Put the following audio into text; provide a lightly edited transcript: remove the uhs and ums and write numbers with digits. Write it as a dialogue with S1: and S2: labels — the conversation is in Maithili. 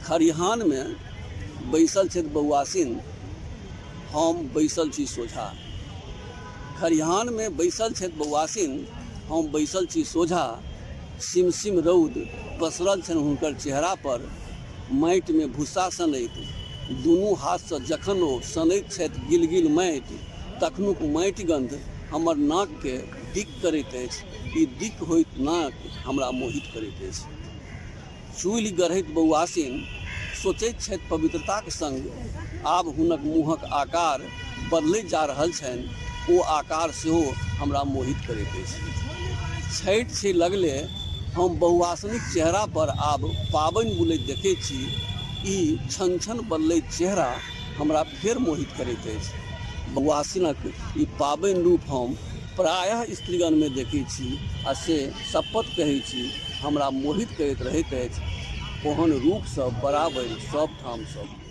S1: खरिहानमे बैसल छथि बौआसिन, हम बैसल छी सोझा। खरिहानमे बैसल छथि बौआसिन, हम बैसल छी सोझा। सिम सिम रौद पसरल छनि हुनकर चेहरा पर। माटिमे भुस्सा सनैत दुनू हाथसँ जखन ओ सनैत छथि गिल-गिल माटि, तखनुक माटि गंध हमर नाककेँ दिक करैत अछि। ई दिक होइत नाक हमरा मोहित करैत अछि। चूल्हि गढ़ैत बौआसिन सोचैत छथि पवित्रताक संग आब हुनक मुँहक आकार बदलैत जा रहल छनि, ओ आकार सेहो हमरा मोहित करैत अछि। छठि छै लगले, हम बहुआसनिक चेहरा पर आब पाबनि बुलैत देखैत छी, ई क्षण-क्षण बदलैत चेहरा हमरा फेर मोहित करैत अछि। बहुआसिनक ई पाबनि रूप हम प्रायः स्त्रीगणमे देखैत छी आ से सप्पत कहैत छी हमरा मोहित करैत रहैत अछि। ओहन रूप सब बराबरि सब ठाम सब।